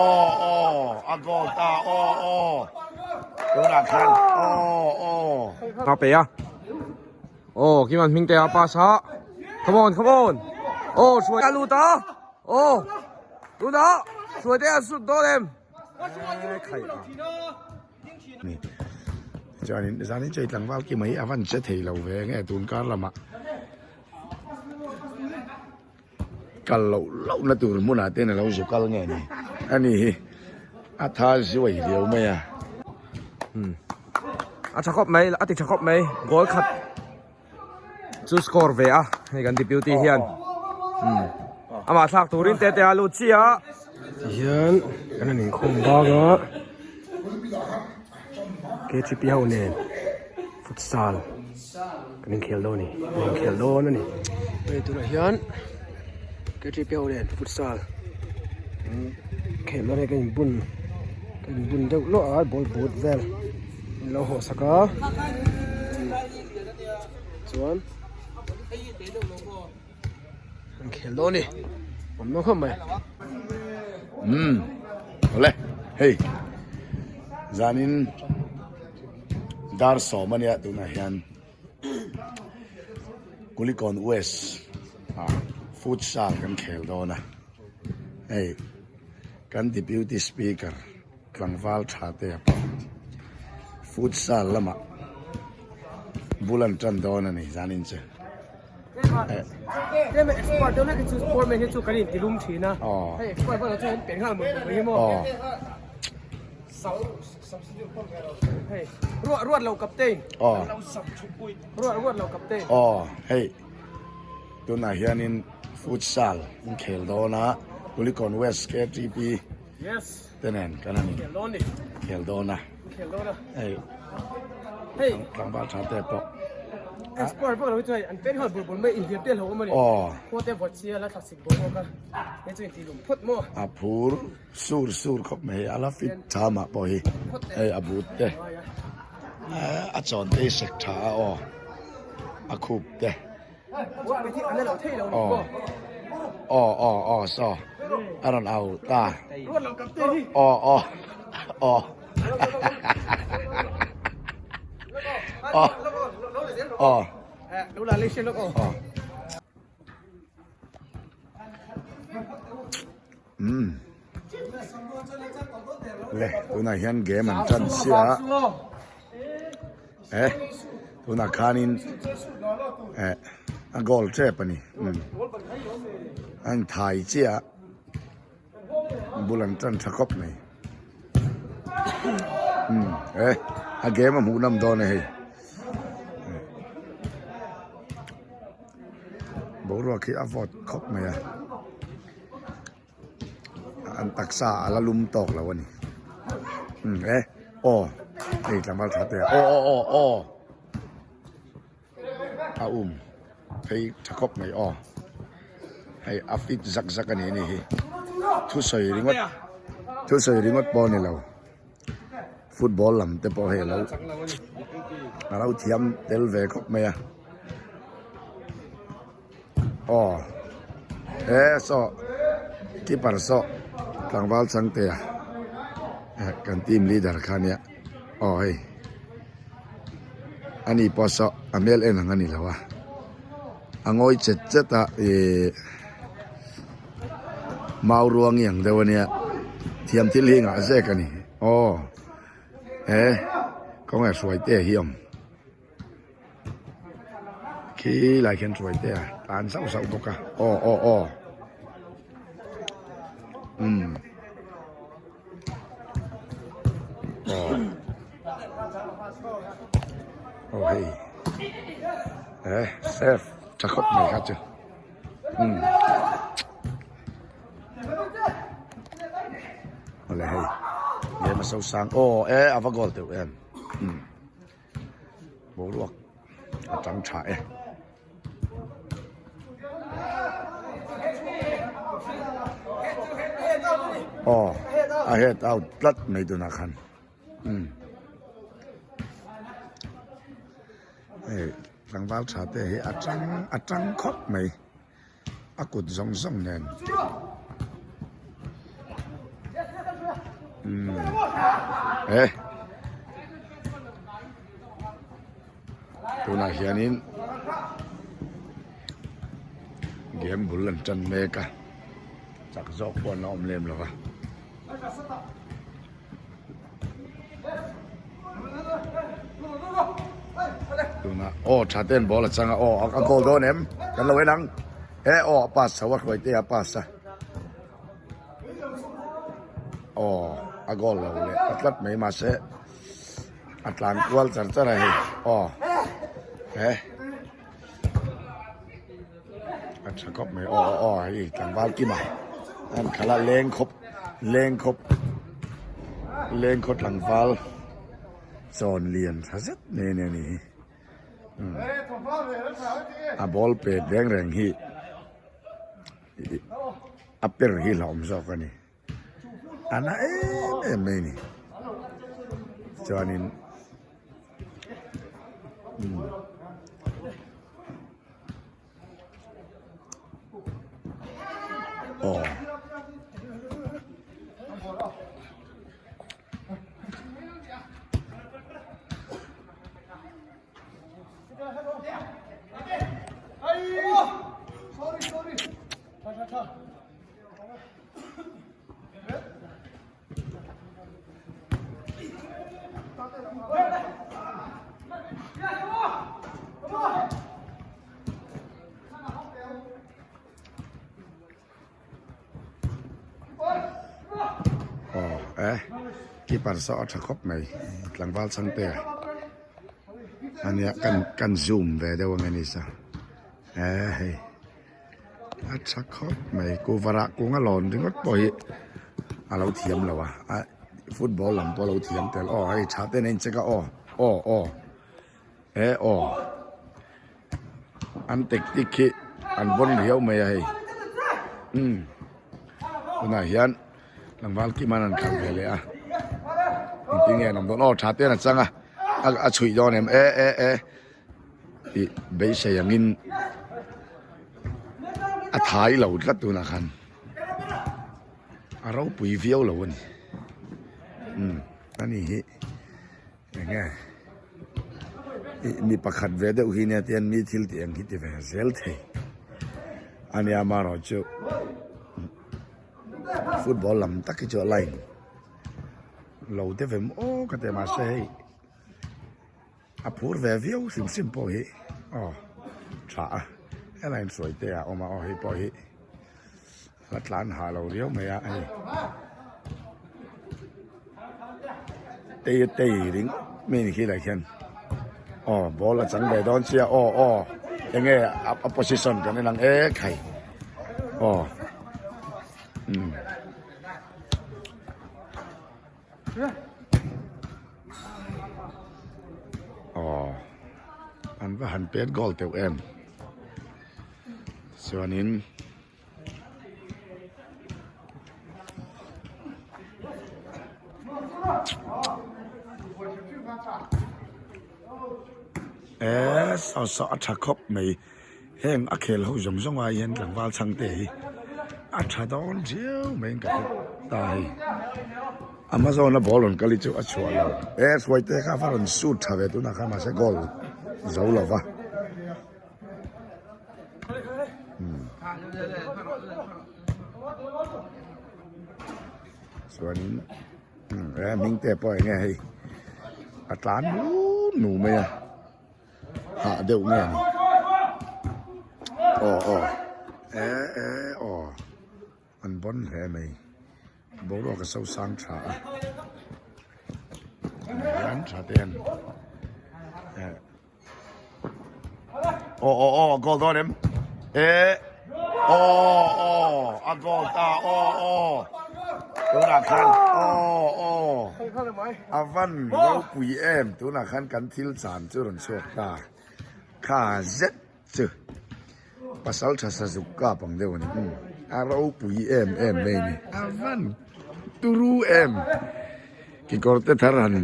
Aw aw a goal ta aw aw tunah khan aw aw. A pe a aw Kiman hming te a pass a come on come on aw hruai a lut a aw tunah hruai te a sut dawn em khai a. Ni chuanin zanin chu hei tlangval ki mai a van che thei lo ve nge tun kar lamah. Kal loh loh na tur hmunah te in alo zu kal nge ni ani hi a tha zuai riau mai a. Umm a tha khawp mai a ti tha khawp mai goal khat chu score ve a hei kan deputy hian umm amah thlak turin te te a lut chiah a. Tihian kan han inkhawm bak a KTP ho nen futsal kan inkhel dawn a ni kan inkhel dawn a ni hei tunah hian KTP ho nen futsal kan khelh dawn a kan inbun kan inbun deuh luah a ball boot vel an lo hawh sak a chuan An khel dawn ni. Awm dawn khawp mai. Umm awle hei zanin dar sawm ania tunah hian Kulikawn West ah futsal kan khel dawn a hei kan deputy speaker tlangval tha te a pawh futsal lamah bul an tan dawn a ni zanin chu. Aw hei tunah hianin futsal an khel dawn a Kulikawn West KTP te nen kan han inkhel dawn a hei tlangval tha te pawh aw a phur sur sur khawp mai a la fit tha mah pawh hi hei a but te a chawn te hi sek tha a aw a khup te. Aw aw aw aw saw a rawn au ta aw aw aw aw aw umm le tunah hian game an tan sia eh tunah khanin eh a goal tep a ni umm a inthai chiah a bul an tan tha khawp mai umm eh a game a hmuh nawm dawn a hei boruak hi a vawt khawp mai a. An taksa a la lum tawk lo a ni. Umm e aw hei tlangval tha te aw aw aw aw a um phei tha khawp mai aw hei a fit zak zak a ni a ni hi thusawi ringawt thusawi ringawt pawh a ni lo football lam te pawh hei a lo a lo thiam tel ve khawp mai a. Aw he saw keeper saw tlangval changte a eh kan team leader kha ania aw hei ani pawh saw a hmel en ang a ni lo a a ngawi chet chet a ihh mau ruang i ang deuh ania thiam thil hi ngah zek a ni aw he kawngah hruaite hi a awm. Khi lai khian hruai te a tlan zauh zauh bawk a aw aw aw umm aw aw hei eh safe tha khawp mai kha chu umm awle hei game a sosang aw eh a va goal deuh em umm. Boruak a tang tha e. Aw a head out tlat mai tunah khan umm hei tlangval tha te hi a tang a tang khawp mai a kut zawng zawng nen. Umm e tunah hianin game bul an tan mek a chak zawk pawh an la awm lem lo va. Tunah aw tha ten ball a chang a aw a goal dawn em kan lo en ang e aw a pass chho a hruai te a pass a aw a goal lo leh ta tlat mai mahse a tlan kual char char a hei aw he a tha khawp mai aw aw hei tlangval kima an khalh a leng khawp leng khawp leng khaw tlangval chawn lian tha zet mai a ni hi a ball pet reng reng hi a per hi hlauhawm zawk a ni. A na em em mai a ni chuanin umm aw. Aw eh keeper saw a tha khawp mai tlangval chhangte ania kan kan zoom ve deuh ang a ni sa eh hei. A tha khawp mai kuvarah kung a lawn ringawt pawh hi a lo thiam lo a a football lam pawh a lo thiam tel aw hei tha ten a incheck a aw aw aw e aw an tactic hi an vawn riau mai a hei umm tunah hian tlangval kiman an khalh ve leh a engtin nge an awm dawn aw tha ten a chang a a chhuih dawn em e e e. Ih beisei angin a thai lo tlat tunah khan a ropui viau lo a ni umm ani hi eng nge ih mi pakhat ve deuh hi nia tian mi thil tih ang hi ti ve zel thei ania amaherawhchu football lam tak hi chu a line lo deuh em aw ka ti a mahse hei. A phur ve viau hrim hrim pawh hi aw tha a helai in hruai te a awm a aw hei pawh hi la tlan hah lo riau mai a hei tei a tei ringawt mai ni khi lai khian aw ball a chang ve dawn sia aw aw enge a position kan en ang ek hei aw umm. Aw an va han pet goal teuh em chuanin e saw saw a tha khawp mai. Heng a khel ho zawng zawng ah hian tlangval chhangte hi a tha dawn riau mai in ka hre ta hei. Amazon a ball rawn kal hi chu a chhuah lo. E hruaite kha va rawn shoot tha ve tunah khan mahse goal zo lo va. Chuanin e hmingte pawh enge hei a tlan nu nu mai a. Hah deuh nge ni? Aw aw e e aw an bawn hle mai boruak a so sang tha a hian tha te an aw aw aw goal dawn em e aw aw a goal ta aw aw tunah khan aw aw A van ropui em tunah khan kan thil chan chu rawn chhuak ta kha zet chu pasal tha sa zuk kap ang deuh a ni umm a ropui em em mai a ni a van turu em kekawr te thar han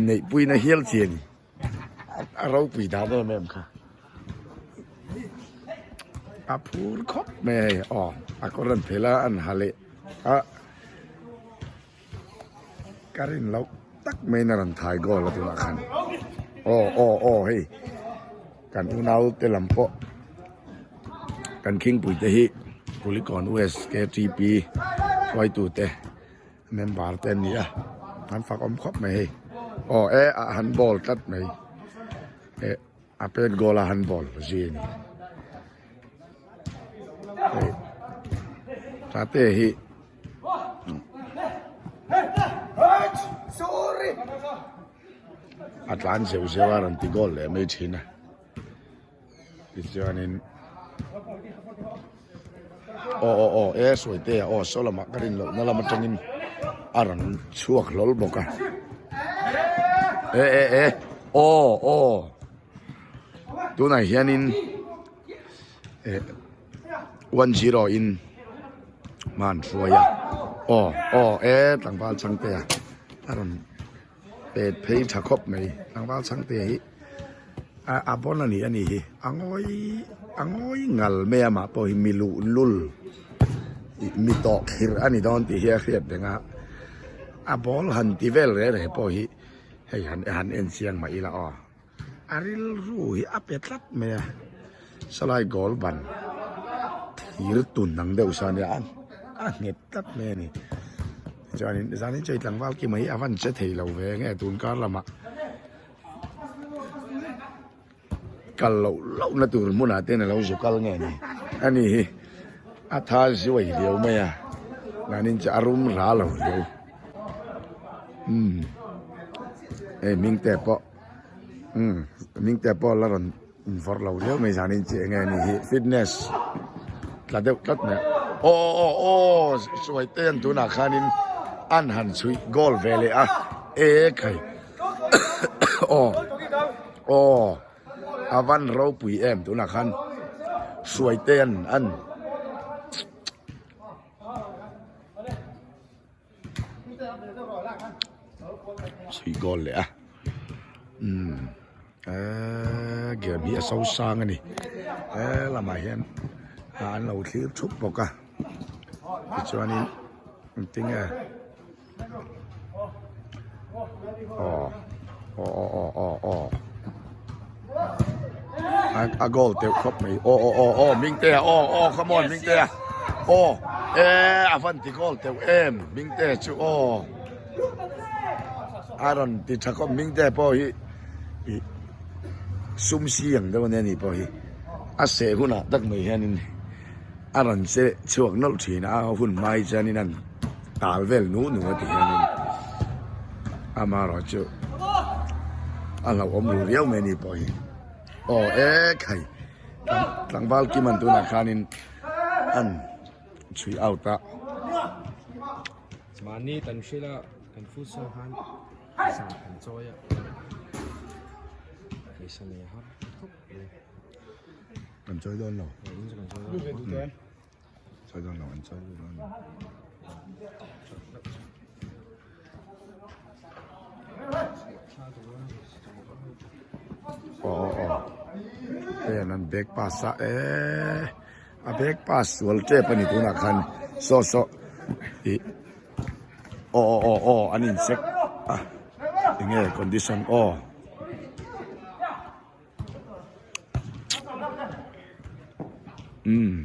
neih puina hial chi a ni a ropui dan em em kha a phur khawp mai a hei aw a kawr an phel a an ha leh a. Ka rin loh tak maiin a rawn thai goal a tunah khan. Aw aw aw hei kan unau te lam pawh kan khingpui te hi Kulikawn West KTP hruaitu te member te an ni a an fak awm khawp mai hei. Aw e a han ball tlat mai eh a pet goal a han ball zui a ni. Hei Tate hi. A tlan zeuh zeuh a rawn ti goal leh mai thin a tichuanin aw aw aw e sawi te a aw saw lamah ka rin loh na lam atangin a rawn chhuak hlawl bawk a e e e aw aw tunah hianin eh 1-0 in hman hruai a aw aw e tlangval changte a a rawn pet phei tha khawp mai tlangval changte hi a a bon a ni a ni hi a ngawi a ngawi ngal mai a mah pawh hi mi luh lul ih mi tawh khirh a ni dawn tih hi a hriat reng a a ball han ti vel reh reh pawh hi hei han han en chiang mah ila aw. A rilru hi a pe tlat mai a, salai goal ban thir tun ang deuh sa nia a nghet tlat mai a ni. Chuanin zanin chei tlangval ki mai a van che thei lo ve nge tun kar lamah kal loh loh na tur hmunah ten a lo zu kal nge ni a ni hi a tha zuai riau mai a zanin chu a rum ra lo riau umm hei hming te pawh. Umm hming te pawh la rawn invawrh lo riau mai zanin chi enge anih hi fitness tla deuh tlat mai aw aw aw suai te an tunah khanin an han chhuih goal ve leh a e khai aw aw a van ropui em tunah khan suai te an an. Chhui goal leh a umm eee game hi a so sang a ni he lamah hian an lo thlir thup bawk a tichuanin engtinge aw aw aw aw aw aw a goal teuh khawp mai aw aw aw aw Hmingtea aw aw come on Hmingtea aw e a van ti goal teuh em Hmingtea chu aw a rawn ti tha khawp Hmingtea pawh hi ih sum si ang deuh ania ni pawh hi a seh hunah tak mai hianin a rawn che chhuak nawlh thin a a hun hma hi chuanin an tal vel nu nu a ti hianin amaherawh chu a hlauhawm ru riau mai a ni pawh hi aw e khai tlangval kim an tunah khanin an chhui out a. Mahni kan hrilh a kan futsal khan zan kan chawi a pawisa nei a har khawp mai. Kan chawi dawn lo. Chawi dawn lo an chawi dawn lo. Aw aw aw. Hei an an back pass a eee a back pass sual tep a ni tunah khan saw saw ih aw aw aw aw an insek a enge condition aw. Umm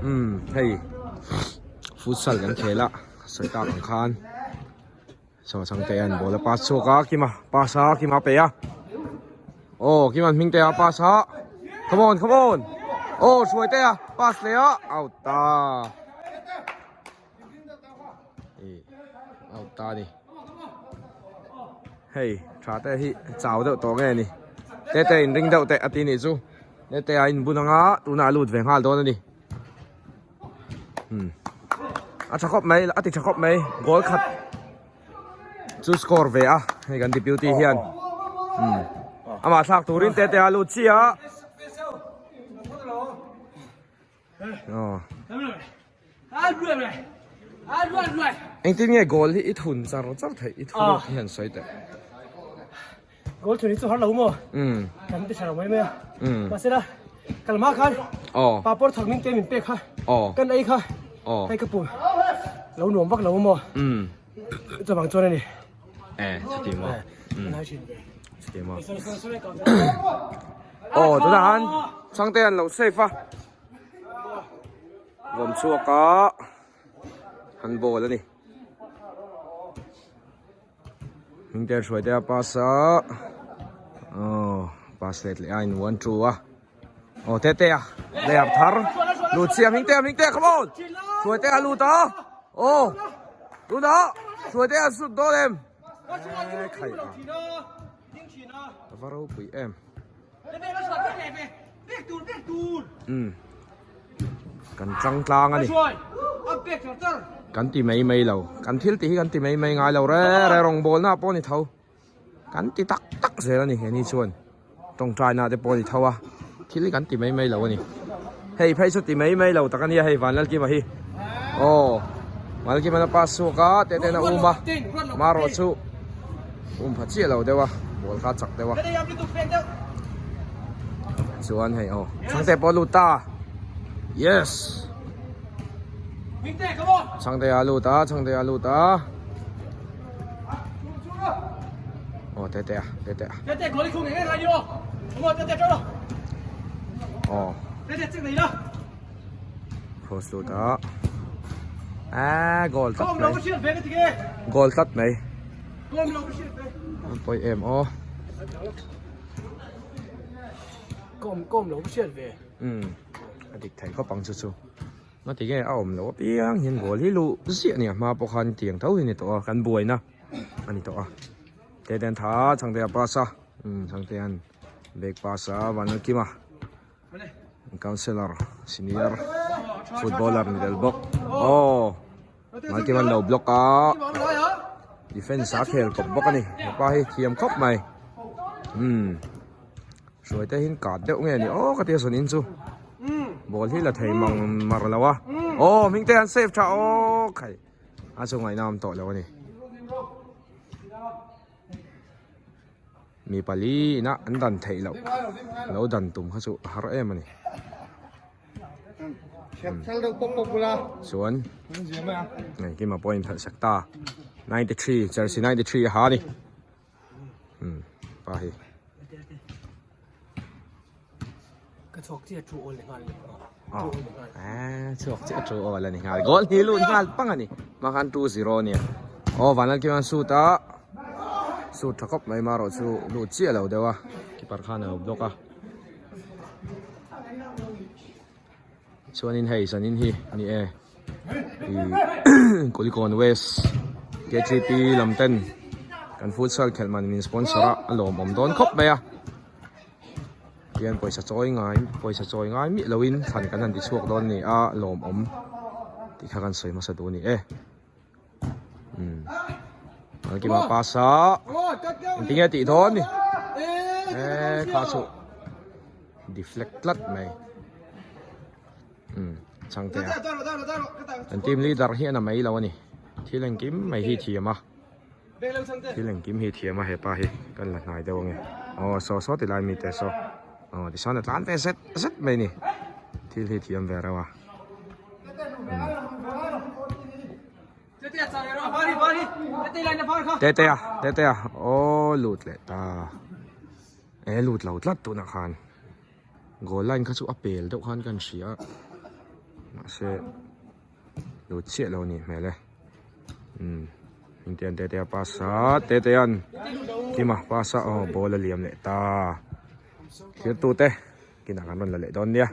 umm hei futsal kan khel a sawi tak ang khan saw changte an ball a pass chhuak a kima pass a kima a pe a aw kima hming te a pass a come on come on aw hruai te a pass leh a out ta out ta ni hei tha te hi chau deuh tawh nge ni te te in ring deuh teh a ti nih chu te te a in bun anga tunah a lut ve nghal dawn a ni a tha khawp mai a ti tha khawp mai goal khat chu score ve a hei kan deputy hian amah thlak turin te te a lut chiah a. Engtin nge goal hi i thun char char theih i thun hi han sawi teh. Goal thun hi chu har lo maw? Kan ti tha lo mai mai a. Mahse la kalma khan papawr thawk min te min pek kha kan ei kha hei ka pum. Lo nuam vak lo maw? Umm. Chuvang chuan a ni. Eh, chuti maw? Umm. Chuti maw? Aw, tunah khan Chhangte an lo safe a. Vawm chhuak a han ball a ni. Hmingte hruaite a pass a. Aw, pass let leh a in 1-2 a. Aw tete a player thar lut chiah Hmingtea Hmingtea come on Hruaitea a lut a aw tunah Hruaitea a sut dawn em e khai a a va ropui em um kan tlang tlang a ni kan ti mai mai lo kan thil tih hi kan ti mai mai ngai lo re re rawngbawlna pawh a ni tho. Kan ti tak tak zel a ni he ni chuan tawngtaina te pawh a ni tho a thil hi kan ti mai mai lo a ni hei phei chu ti mai mai lo tak a nia hei Vanlalkima hi aw Vanlalkima na pass chhuak a te ten a um a marawh chu um pha chiah lo deuh a ball kha a chak deuh a chuan hei aw Chhangte pawh a lut ta yes Chhangte a lut a Chhangte a lut a. Aw tete a tete a. Tete goli khung nge ngai ni aw. Aw tete tro. Aw. Tete chek nei la. Cross lut a. Ah goal tlat mai. Goal tlat mai. An pawi em aw. Kom kom lo hriat ve. Um. A dik thei khawp ang chu chu. Nga ti nge a awm loh apiang hian goal hi luh ziah a ni a hma pawh khan tiang tho hi a ni tawh a kan buaina a ni tawh a tete an tha a chhangte a pass a umm chhangte an bag pass a Vanlalkima councillor senior footballer ni tel bawk aw Vanlalkima an lo block a defense a khel kawp bawk a ni hepa hi thiam khawp mai umm. Hruai te hian kat deuh nge ni aw ka tia zawn in chu ball hi la thei mang mar lo a aw hming te an save tha aw khai a chu ngaihna awm tawh lo a ni mi pali ina an dan theih loh lo dan tum kha chu a har em a ni chuan engkim a pawh in phalh sak ta 93 jersey 93 a ha a ni. Hmm, pa hi. Ka chhuak chiah chu awl nghal ni. Oh. Ah, chhuak chiah chu awl ani nghal. Goal hi lut nghal pang ani. Ma khan 2-0 nia. Oh, vanal ki man shoot a. Shoot tha khawp mai ma ro chu lut chiah lo deuh a. Keeper khan a lo block a. Chuanin hei zanin hi ani e ih Kulikawn West KTP lam ten kan futsal khelh man min sponsor a a lawmawm dawn khawp mai a tihian pawisa chawi ngai pawisa chawi ngai miah loin thlan kan han ti chhuak dawn a ni a lawmawm tih kha kan sawi hmasa duh a ni e umm Malkima pass a engtinge tih dawn ni e kha chu. Deflect tlat mai. Umm changte a. An team leader hi a na mai lo a ni. Thil engkim mai hi thiam a. Thil engkim hi thiam a hepa hi kan la hnai deuh ange. Aw saw saw ti lai mi te saw. Aw tichuan a tlan ve zet zet mai ni. Thil hi thiam ve reuh a. Tetea tetea aw lut leh ta. E lut lo tlat tunah khan goal line kha chu a pel deuh khan ka hria a mahse lut chiah lo a nih hmel e umm Hmingtea'n Tetea pass a Tetea'n Kima pass a aw ball a liam leh ta thirtute kinah kan rawn la leh dawn nia.